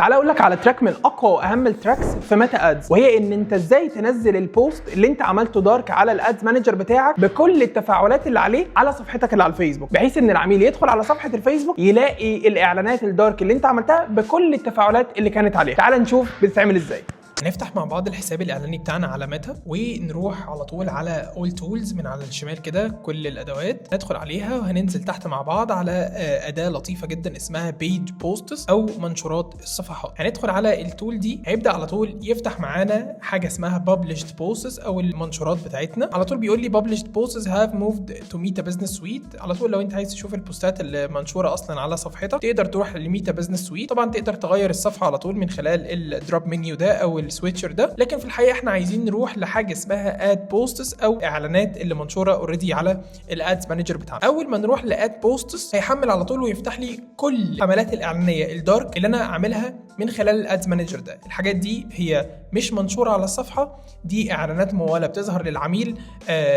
تعال اقول لك على trick من اقوى واهم ال tricks في Meta Ads، وهي ان انت ازاي تنزل ال post اللي انت عملته dark على ال Ads Manager بتاعك بكل التفاعلات اللي عليه على صفحتك اللي على الفيسبوك، بحيث ان العميل يدخل على صفحة الفيسبوك يلاقي الاعلانات ال dark اللي انت عملتها بكل التفاعلات اللي كانت عليها. تعال نشوف بتتعمل ازاي. هنفتح مع بعض الحساب الاعلاني بتاعنا على ميتا، ونروح على طول على all tools من على الشمال كده، كل الادوات ندخل عليها، وهننزل تحت مع بعض على اداه لطيفة جدا اسمها page posts او منشورات الصفحات. هندخل على ال tool دي، هيبدا على طول يفتح معانا حاجة اسمها published posts او المنشورات بتاعتنا. على طول بيقول لي published posts have moved to Meta Business Suite. على طول لو انت عايز تشوف البوستات اللي منشورة اصلا على صفحتك تقدر تروح ل Meta Business Suite. طبعا تقدر تغير الصفحة على طول من خلال ال drop menu ده او ال switcher ده، لكن في الحقيقة احنا عايزين نروح لحاجة اسمها ad posts او اعلانات اللي منشورة already على ال Ads Manager بتاعنا. اول ما نروح ل ad posts هيحمل على طول ويفتح لي كل الحملات الاعلانية ال dark اللي انا عاملها من خلال ال Ads Manager ده. الحاجات دي هي مش منشورة على الصفحه، دي اعلانات مموله بتظهر للعميل،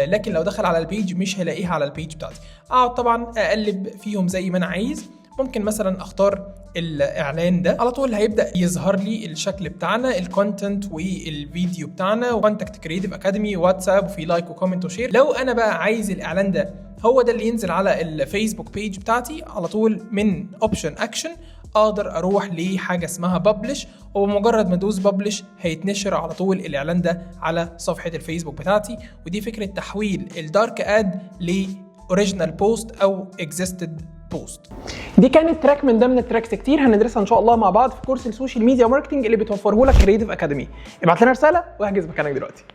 لكن لو دخل على ال page مش هيلاقيها على ال page بتاعتي. اقعد طبعا اقلب فيهم زي ما انا عايز. ممكن مثلا اختار الاعلان ده، على طول هيبدا يظهر لي الشكل بتاعنا، ال content والفيديو بتاعنا، و contact Creative Academy، واتساب، وفي like و comment و share. لو انا بقى عايز الاعلان ده هو ده اللي ينزل على ال Facebook page بتاعتي، على طول من option action اقدر اروح لحاجة اسمها publish، وبمجرد ما ادوس publish هيتنشر على طول الاعلان ده على صفحة الفيسبوك بتاعتي. ودي فكرة تحويل ال dark ad ل original post او existed post. دي كانت trick من ضمن tricks كتير هندرسها ان شاء الله مع بعض في كورس ال social media marketing اللي بتوفره لك Creative Academy. ابعت لنا رسالة واحجز مكانك دلوقتي.